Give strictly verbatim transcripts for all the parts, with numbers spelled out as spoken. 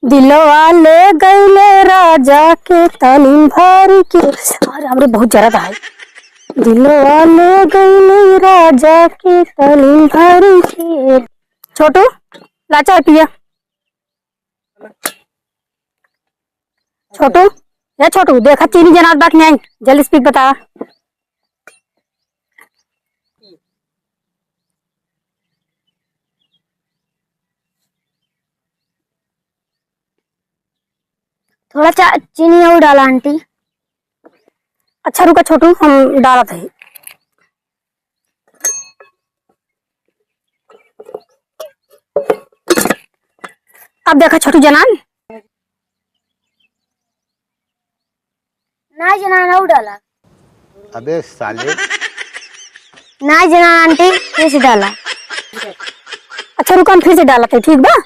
दिलवा ले गईले राजा के तालीम भर के। अरे, हमरे बहुत जरत है। दिलवा ले गईले राजा के तालीम भर के। छोटू, ला चाय पिया। छोटू, ए छोटू, देखा चीनी जनात बा कि नाहीं, जल्दी से पी के बतावा। थोड़ा चा-, चीनी और डाला आंटी। अच्छा रुका छोटू, हम डालत है। अब देखा छोटू जनान। नाहीं जनान, और डाला। अबे साले। नाहीं जनान आंटी, फिर से डाला। अच्छा रुका, हम फिर से डालत है, ठीक बा?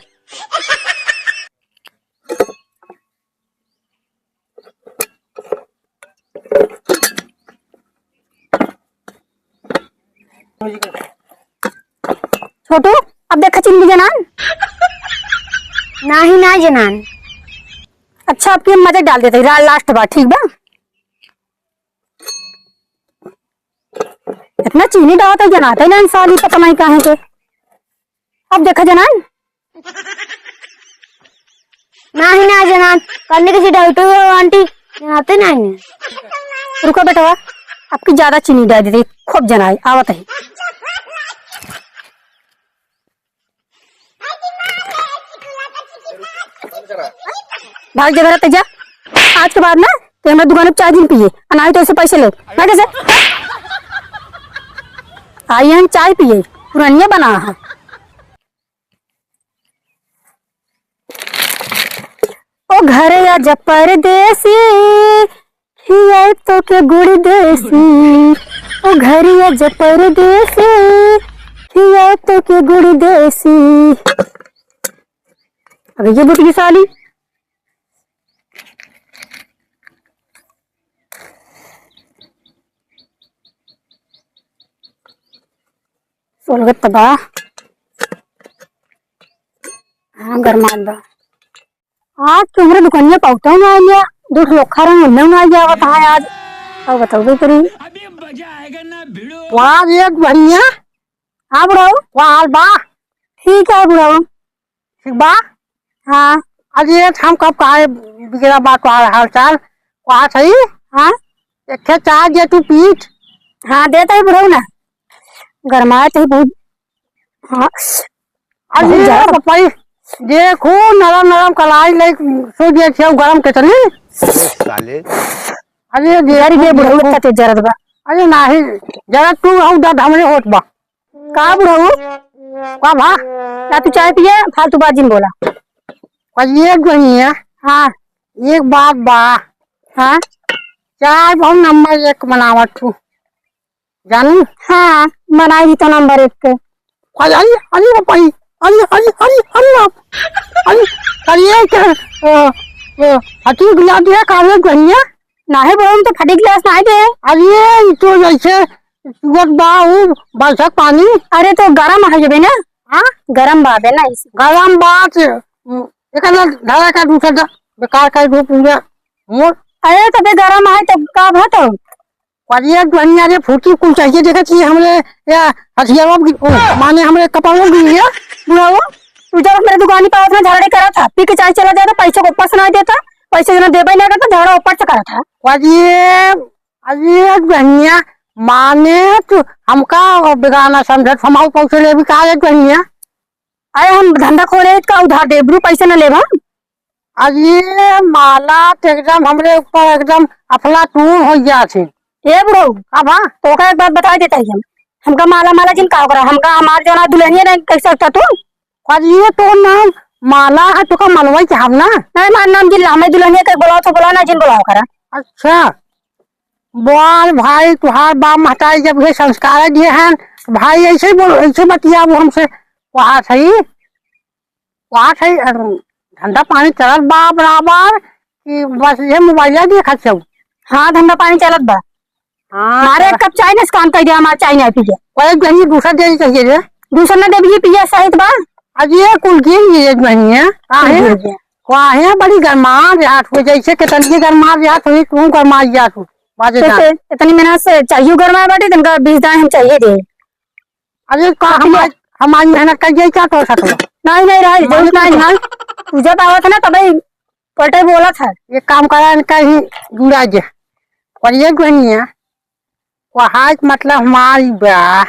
छोटू, अब देखा चीनी जनान। नाहीं, नाहीं जनान। अच्छा, अब की हम मजा डाल देते हैं, रा-, लास्ट बार, ठीक बा? इतना चीनी डालत है, जनाते नाहीं साली, पता नाहीं काहे के। अब देखा जनान। नाहीं, नाहीं जनान, कन्ने के डालते हो आंटी, जनाते नाहीं। रुका बेटवा, अब की ज्यादा चीनी डाल देते, खूब जनाए, आवत है। भाग जा घर, जा। आज के बाद ना ते हमरा दुकान पे चाय जिन पिए, और ना ही तो ऐसे पैसे ले। भाग जा। आई हम चाय पिए, पुरनिया बना है। ओ घरे आजा परदेसी, खियाए तोके गुड़ देसी। ओ घरे आजा परदेसी, खियाए तोके गुड़ देसी। अबे ये बुटकी साली। सोलगत त बा। हाँ, गरमात बा। आज तो हमरे दुकनिया पहुँचो ना आइया, दो ठो लोखा रंग उन्हें ना आइया आवत है आज। अब बताओ भाई करी। वाह, एक बढ़िया। हाँ बुढ़ऊ। वाह, हाल बा। ठीक है बुढ़ऊ। ठीक बा? हाँ। अरे, हम कब कहा बिगड़ा बा तोहार हाल चाल? कहा सही? हाँ। एक ठे चाय दे तू पीठ। हाँ, देत ही बुढ़ऊ ना। गरमाए तो ही बहुत। हाँ। अरे, बहुत ज्यादा। पपाई, देखो, नरम नरम कलाई ले, सो दे छे गरम के चली। साले। अरे, जर देखो, गे बुढ़ऊ देखो। इतना तेज जरत बा। अरे, नाही, जरा तू हऊ दर्द हमरे होत बा। का बुढ़ऊ? का भा? ना तू चाय पिए, फालतू बात जिन बोला। पर ये जो ही है, हाँ। एक बात बा। हाँ। चाय बहुत नंबर एक बनावत तू। जानू? हाँ, बनाई तो नंबर एक के। अरे, अरे, अरे बाप रे, अरे, अरे, अरे, अरे बाप। अरे, अरे, ये क्या, अ, अ, फटी गिलास दिया, कागज कहिया? नाही बहन, तो फटी गिलास नाही दे। अरे, ये तो जैसे चुअत बा, उ बरसत पानी। अरे, तो गरम है जबे ना। हाँ? गरम बा बे ना, इसे। गरम बा से, उम, एक ना धरा का दूसरा दा, बेकार कर दो पूरा मोर। अरे, तबे गरम है, तो का भा तो? करिया दुनिया रे फूटी कुल चाहिए, देखा चाहिए हमरे या हथियारों की, ओ, माने हमरे कपालों की है। बुढ़ाओ, तू जब हमरे दुकानी पे उतना झगड़े करा था, पी के चाय चला जाता, पैसे को वापस ना देता, पैसे जो ना देबे ना करता, झगड़ा ऊपर से करा था। करिए, अरे दुनिया, माने तू हमका बेगाना समझत, हमाऊ पैसे लेबी का रे दुनिया? अरे हम धंधा खोले का उधार देबरू, पैसे ना लेब हम। अरे माला तो एकदम हमरे ऊपर एकदम अफलातून हो गया छे। ए बुढ़ऊ, अब हाँ? तो का एक बात बताई देता ही हम। हमका माला, माला जिन का ओकरा, हमका हमार जौन दुल्हनिया नहीं कह सकता तू। अरे तो नाम माला है, तो का मनवाई के हम ना? नहीं, हमार नाम जिन ला, हमें दुल्हनिया के बुलाओ तो बुलाओ, ना जिन बुलाओ करा। अच्छा, बोल भाई, तुहार बाप महतारी जब ये संस्कार दिए हैं, भाई ऐसे ही बोलो, ऐसे बतिया वो हमसे। वहाँ सही। का है, अ, धंधा पानी चलत बा बराबर कि बस ये मोबाइल देखत हऊ? हाँ, धंधा पानी चलत बा। हाँ, मारे चला। एक कप चाय ना से काम कर दिया, हमार चाय ना पी गया। कोई कहीं दूसरा दे चाहिए रे? दूसरा ना देबी, पिया सहित बा। आज ये कुल गिर गई एक महीने। हाँ, कुल है। गिर गया। काहे बड़ी गरमात जात हो, जैसे केतलिये गरमात जात हो, तू गरमात जात हो, बाजे तो जात। से इतनी मेहनत से चाहिए गरमाए बाटे, तनका बीस दाएं हम चाहिए दे। अरे का हम आज, हम आज मेहनत कर जाई, का कर सकबो? नहीं, नहीं, रहा, जरूरत नहीं, नहीं। तू जब आवत है ना, तबे पलटे बोलत है। ये काम करा, इनका ही जुड़ा जे। और ये गहनिया, वहाँ मतलब हमारी बा,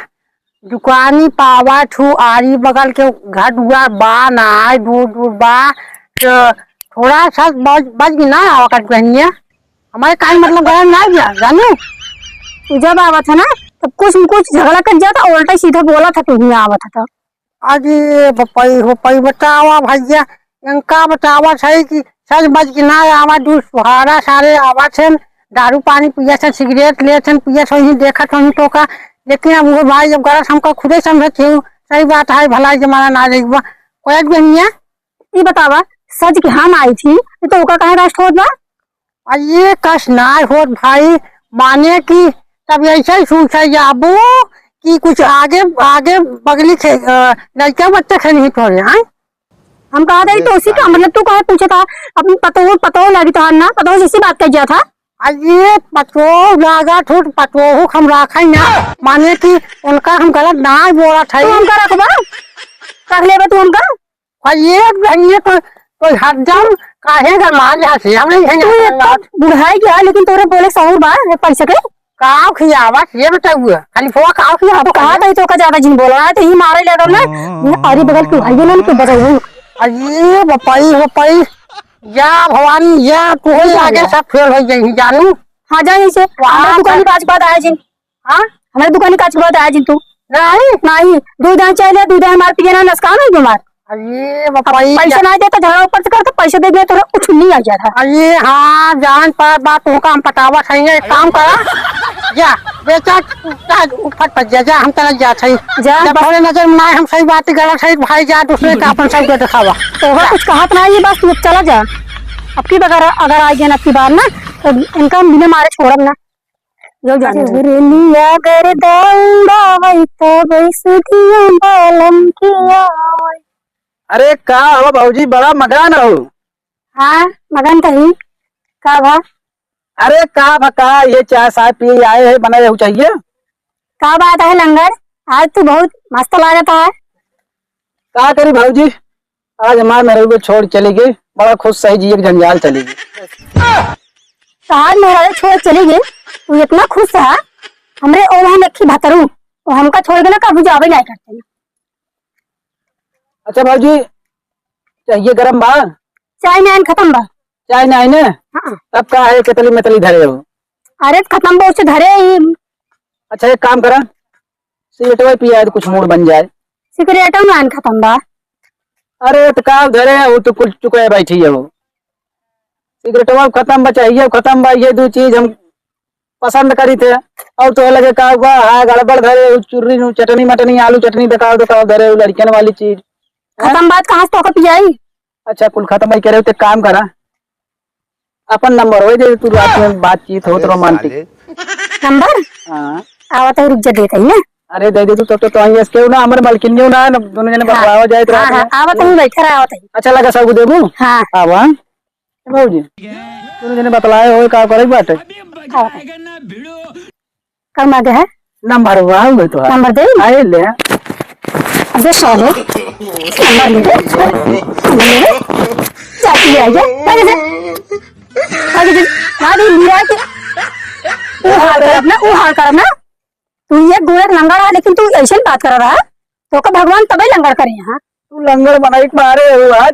दुकानी पावा ठू आरी बगल के घर दुआर बा ना, दूर दूर बा, तो थोड़ा सा बच, बच भी ना आवा कर गहनिया। हमारे कान मतलब गरम ना जा, जानू? तू जब आवत है ना, तब कुछ न कुछ झगड़ा कर जाता, उल्टा सीधा बोला था, तू ही आवत है तो। अरे बपई हो पई, बतावा भैया, इनका बतावा सही कि सच बच के ना आवा, दू सुहारा सारे आवा छन, दारू पानी पिया छन, सिगरेट ले छन, पिया छन, ही देखत हन तो का। लेकिन अब वो भाई, जब गलत हमका खुदे समझत हो, सही बात है, भलाई जमाना ना जाइबा। कोई गहनिया, ई बतावा, सच के हम आई थी, तो ओका काहे कष्ट होत बा? आ, ये कष्ट ना होत भाई, माने कि तब ऐसे ही सोचा जाबू कि कुछ आगे, आगे बगली खे-, अ, लड़का बच्चा खेल ही थोड़े, हाँ? हम कहा था, ये तो उसी का मतलब, तू काहे पूछा था? अपनी पतोह, पतोह लगी तो ना, पतोह जैसी बात कर गया था। आ, ये पतोह लागा ठूठ, पतोह हम रखा ही ना, माने कि उनका हम गलत ना बोला था। तू हमका रखबा? रख लेबा तू हमका? और ये, ये तो, तो हरदम काहे का मार जात है? हम नहीं तू खाएंगे एक तो बात। बुढ़ाई गया, लेकिन तोरे बोले सहूर बा, ये पैसे के? काव खियावा, ये बताऊ, खाली फोआ काव खियावा? अब कहा था, तो का ज्यादा जिन बोला है, तो ही मारे लगा ना। अरे बगल के भाई ना, तो बजाऊ। अरे बपाई, बपाई, या भवानी, या तू ही आगे सब फेल हो जाई, जानू। हाँ, जा यहीं से। वहाँ हमारे दुकान पर के पास बाद आया जिन। हाँ? हमारे दुकानी का छुआ दे आज तू। नहीं। नहीं, दूध है चाहे ले, दूध है हमार पिए ना, नुकसान हो गया हमार। अरे बाप रे, पैसा क्या? नहीं देता, झगड़ा ऊपर से करता, पैसा दे दे, तोरा कुछ नहीं आ जाता। अरे हाँ, जान पर बात तुमका हम पटावा खाएंगे, एक काम करा, जा, बेचा, जा, फट फट जा, जा, हम तरह जा सही। जा, जब बस। थोड़े नजर में आए, हम सही बात ही गलत सही, भाई जा, दूसरे का अपन सब के दिखावा। तो जा। कुछ कहा तो नहीं, बस तू अब चला जा। अब की बगर अगर आ गया ना, अब की बार ना, तो इनका हम बिना मारे छोड़ब ना। यो जाने दे। चुरनिया गर्दा उड़ावै तब सुधिया बालम की आवै। अरे का हो भौजी, बड़ा मगन हो? हाँ, मगन कहीं। का भा? अरे का भा का, ये चाय साय पिए आए हैं, बना रहू चाहिए। का बात है लंगर, आज तू बहुत मस्त लागत है। का करी भौजी, आज हमार मेहरारू छोड़ चली गई, बड़ा खुश सही जिए के जंजाल चली गई। तहार मेहरारू छोड़ चली गई, तू इतना खुश है, हमरे ओ वहाँ नखी भतरू, वो हमका छोड़ के ना कभी जावे नहीं करते। अच्छा भौजी, चाहिए गरम बा? चाय नाइन खत्म बा। चाय नाइन है? हाँ। तब का है, केतली मेतली धरे हो? अरे खत्म बा, उसे धरे ही। अच्छा एक काम करा, सिगरेटवा पिया है तो कुछ मूड बन जाए। सिगरेटो में आन खत्म बा। अरे तो का धरे है, वो तो कुल चुकाए बैठी है वो। सिगरेटवा खत्म बा, चाहिए खत्म बा, ये दो चीज हम पसंद करी थे। और तो लगे का हुआ, हाँ गड़बड़ धरे, वो चुर्री नु चटनी मटनी, आलू चटनी देखाओ, देखाओ धरे, वो लड़कियन वाली चीज। हैं? खत्म बात कहाँ से तोके पियाई? अच्छा, कुल खत्म ही करे, ते काम करा, अपन नंबर वही दे, तू रात में बातचीत होत ए रोमांटिक। साले। नंबर? हाँ। आवत है, रुक जा, देत ही ना। अरे दे दे तू, तो, तो, तो आई एस केहू ना, हमर मालकिन केहू ना, ना दोनों जने हाँ। बतलावा जाए तो हाँ, रात हाँ, में। आवत ही, बैठे रहा, आवत ही। अच्छा लगा सब देबू? हाँ। आवा। ए भौजी, दोनों जने बतलाए हो, का करे बाटे? आवत ही। कम आ गया है? नंबर हुआ है तो। नंबर दे? आए ले। अबे साले, नंबर ले ले। नंबर ले ले। जाती है ये। आगे से। आगे से। ना दे, लिया के। वो हाल करब ना, वो हाल करब ना। तू ये गोरख लंगड़ है, लेकिन तू ऐसे ही बात कर रहा है। तो का भगवान तबे लंगड़ करे यहाँ। तू लंगड़ बनाई के मारे हो आज।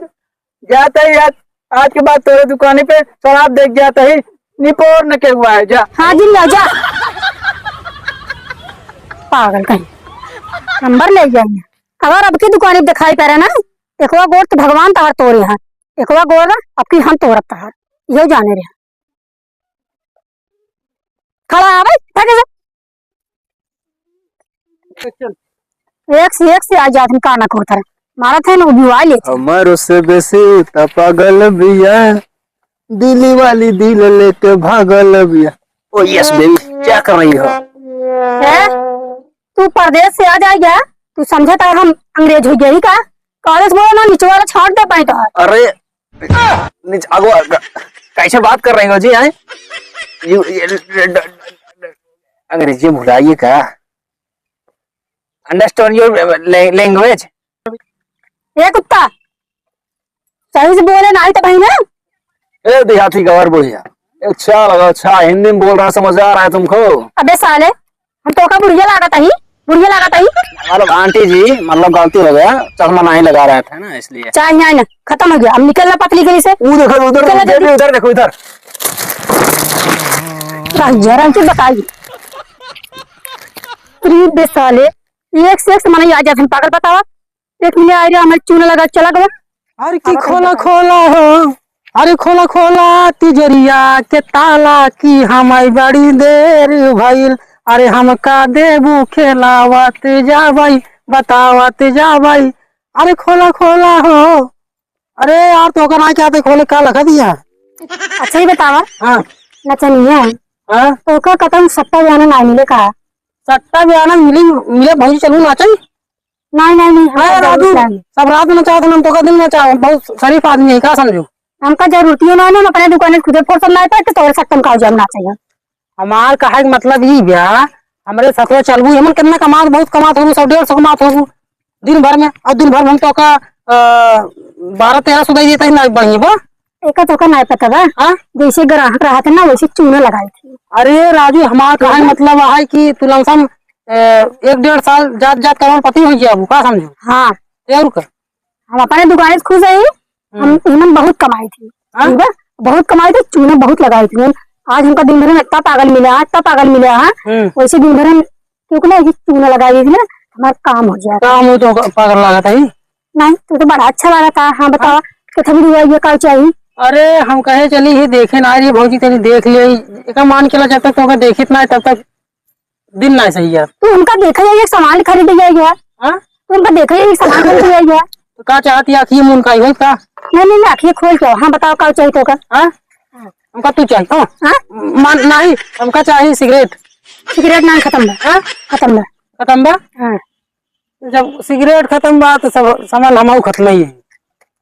जाता ही आज, आज के बाद तोरे दुकानी पे शराब देख जाता ही, निपोर न के हुआ है, जा। हाँ, जिन जा, जा। पागल कहीं। नंबर ले जाएंगे। अगर अब की दुकानी पे दिखाई पड़े ना, एकवा गोड़ तो भगवान तोहर तोरे हैं। एकवा गोड़ अब की हम तोरत तोहर। यो जाने रहे। खड़ा आ भाई, भागे जा। एक से, एक से आ जात हैं, काना को उतर। मारत है ना, वो भी आ लेते हैं। हमरो से बेसी उ त पागल बिया, दिल्ली वाली दिल लेके भागल बिया। ओ यस बेबी, क्या कर रही हो? हैं? तू परदेस से आ जाए क्या? तू समझे था हम अंग्रेज हो गया ही का? कॉलेज बोलो ना, नीचे वाला छांट दे पाए तो। अरे, नीचे आगो, कैसे बात कर रहे हो जी, हैं? You, ये, अंग्रेजी भुलाइए का? Understand your language। ए कुत्ता, सही से बोले, नाहीं तो भाई ना। ए देहाती गवार बुढ़िया, अच्छा लगा, अच्छा हिंदी में बोल रहा, समझ आ रहा है तुमको? अबे साले, हम तोका बुढ़िया लागत ही, बुढ़िया लागत ही। मतलब आंटी जी, मतलब गलती हो गया, चश्मा नहीं लगा रहा था ना, इसलिए। चाहे नहीं ना, खत्म हो गया, अब निकल ना पतली गली से। वो देखो उधर, निकल ना उधर, जल्दी। उधर देखो, इधर। रह जा, रह के बताई। अरे बे साले, एक से एक से मनई आ जात हैं, पागल बतावा। एक मिनट आ रहा, हमारे चूना लगा, चला गवा। अरे की खोला खोला हो, अरे खोला खोला तिजोरिया के ताला, की हमारी बड़ी देर भइल। अरे हमका देबू खेलावत जाबई, बतावत जाबई। अरे खोला खोला हो। अरे यार, तो का ना क्या तो खोले का लगा दिया। अच्छा ही बतावा। हाँ। नचनिया। हाँ। तो का कतन सट्टा बयाना ना मिले का? सट्टा बयाना मिले, मिले भौजी, चलू नाचई। नहीं, नहीं, नहीं, हमका अरे जरूरत राजू, नहीं। सब रात में नचावत हैं, हम तो का दिन में नचाओ, बहुत शरीफ आदमी है, का समझो? हमका जरूरतियो नहीं है, हम अपने दुकान में खुदे फुर्सत नहीं पाए, तो तोरे सट्टा में का जाम नाचई। हमार कहे के मतलब ई बा, हमरे सथवा चलबू, हमन कितना कमात, बहुत कमात होबू, सौ डेढ़ सौ कमात होबू दिन भर में, और दिन भर में हम तो का, अ, बारह तेरह सौ दे देता ही ना बढ़िया बा। एका तो का नहीं पता बा। हाँ? जैसे ग्राहक रहत है ना, वैसे चूना लगाई थी। अरे राजू, हमार कहे के मतलब है कि तू लमसम, अ, एक डेढ़ साल जात जात करोड़पति हो जाबू, का समझो? हाँ। जरूर कर। हम अपने दुकान से खुश है, हम हम्म। इनमें बहुत कमाई थी। हाँ? ठीक बा? बहुत कमाई थी, चूना बहुत लगाई थी। आज हमका दिन भर में इतना पागल मिला है, इतना पागल मिला है, हम्म। वैसे दिन भर में क्योंकि ना ये चूना लगाई थी ना, हमारा काम हो जाता। काम हो तो पागल लगा था ही। नहीं, तू तो बड़ा अच्छा लगा था। हाँ, बताओ, हाँ? कितना भी हुआ, ये का चाहिए? अरे, हम कहे चली ही देखे ना, ये भौजी तनी देख ले, एका मान के ला, जब तक तोका देखित ना, तब तक दिन ना सही है। तू हमका देखा जाइए, सामान खरीदे जाइए। हाँ? तू हमका देखा जाइए, सामान खरीदे जाइए। तो का चाहती है, आँखिए मुन का ही होत का? नहीं, नहीं, नहीं, आँखिए खोल के आओ। हाँ, बताओ, का चाहिए तोका? हाँ? हमका तू चाहिए, हाँ? हाँ? मान, नहीं, हमका चाहिए सिगरेट। सिगरेट ना खत्म बा। हाँ? खत्म बा। खत्म बा? हाँ। जब सिगरेट खत्म बा, तो सब सामान हमाऊ खत्म ही है।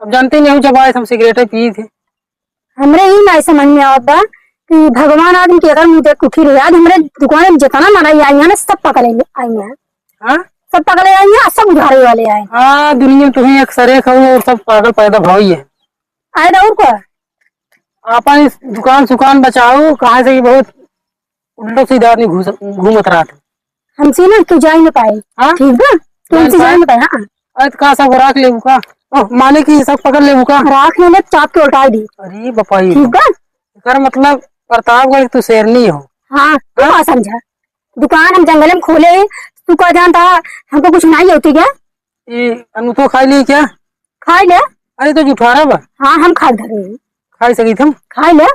अब जानते नहीं हो, जब आए, हम सिगरेटे पिए थे। हमरे ई नाई समझ में आवत बा कि भगवान आदमी के अगर मुँह देख के उठी रही। आज हमरे दुकान में जितना मनई आई है ना, सब पकड़े आई है। हाँ? सब पकड़े आई है, सब उधारे वाले आए। हाँ, दुनिया में तुम्हें एक सरेख हो और सब पागल पैदा भाई है। आए तो और का? आपन इस दुकान सुकान बचाओ, कहाँ से ये बहुत उल्टो सीधा आदमी घुस-, घूमत रहत है। हमसे ना तू जाए ना पाए। हाँ? ठीक बा? तू जाए हमसे पाए? जाए ना पाए, हाँ। अरे तो का सब राख लेबू का? ओह, माने कि सब पकड़ लेबू का? राख ले ले, चाप के उल्टाई दी। अरे बपाई। ठीक बा? एकर मतलब प्रतापगढ़ के तू शेरनी हो। हाँ, तू हाँ? का समझा? दुकान हम जंगल में खोले, तू का जानता, हमको कुछ नहीं होती क्या? ई अनूठो खाई ली क्या? खाई ले। अरे तो जुठारा बा। हाँ, हम खाई धरे। खाई सकी थम? खाई ले।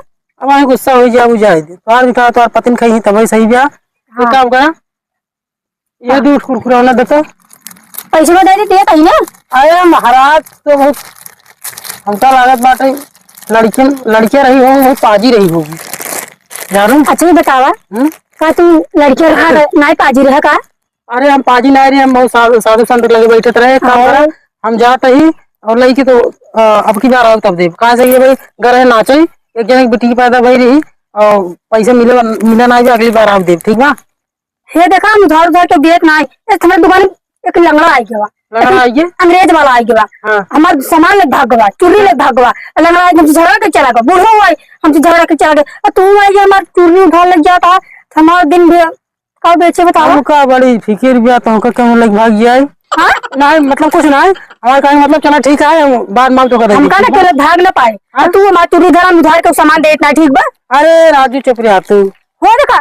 अब आए गुस्सा हो जाए, बुझाए दे। तोहार जुठारा तोहार पतिन खाई ही तब सही बा। हाँ। एक काम करा, ये हाँ। दूध कुरकुरा वाला देता। पैसे में दे देती है कहीं ना? अरे महाराज, तो बहुत हमका लागत बाटे, लड़कियन, लड़कियां रही हो, बहुत पाजी रही होगी। जानू? अच्छा, ये बतावा, हम्म? का तू लड़कियां रहा, नाई पाजी रहा का? अरे, हम पाजी नाई रहे, हम बहुत साधु, साधु संत के लगे बैठत रहे, काम हाँ। करा, हम जात ही, और लइके तो, अ, अब की बार आओ तब देब। कहाँ से ये भाई, घर है नाचई, एक जने की बेटी पैदा भई रही, और पैसा मिले, मिले ना, अगली बार आओ देब, ठीक बा? हे देखा, हम उधार उधार के देत ना है। ए, हमारे दुकान में एक लंगड़ा आई गवा। लंगड़ा आई गया? अंग्रेज वाला आई गवा। हाँ। हमार सामान ले भाग गवा, चुर्री ले भाग गवा। लंगड़ा आई, हमसे झगड़ा के चला गवा। बूढ़ो आई, हमसे झगड़ा के चला गवा। आ तू आई गया, हमार चुर्री उधार लग जाता है। हमार दिन भी का बेचे बतावा? हमका बड़ी फिकिर बिया, तो हमका क्यों लग भाग जाए? हाँ? नहीं, मतलब कुछ नहीं। हमारे कहे मतलब चला ठीक है, हम बाद में तो कर देंगे, हमका ना ठीक बा? केले भाग ना पाए। हाँ? तू हमार चुर्री उधार, उधार के सामान देत ना, ठीक बा? अरे राजू, चुप रहा तू। हो देखा,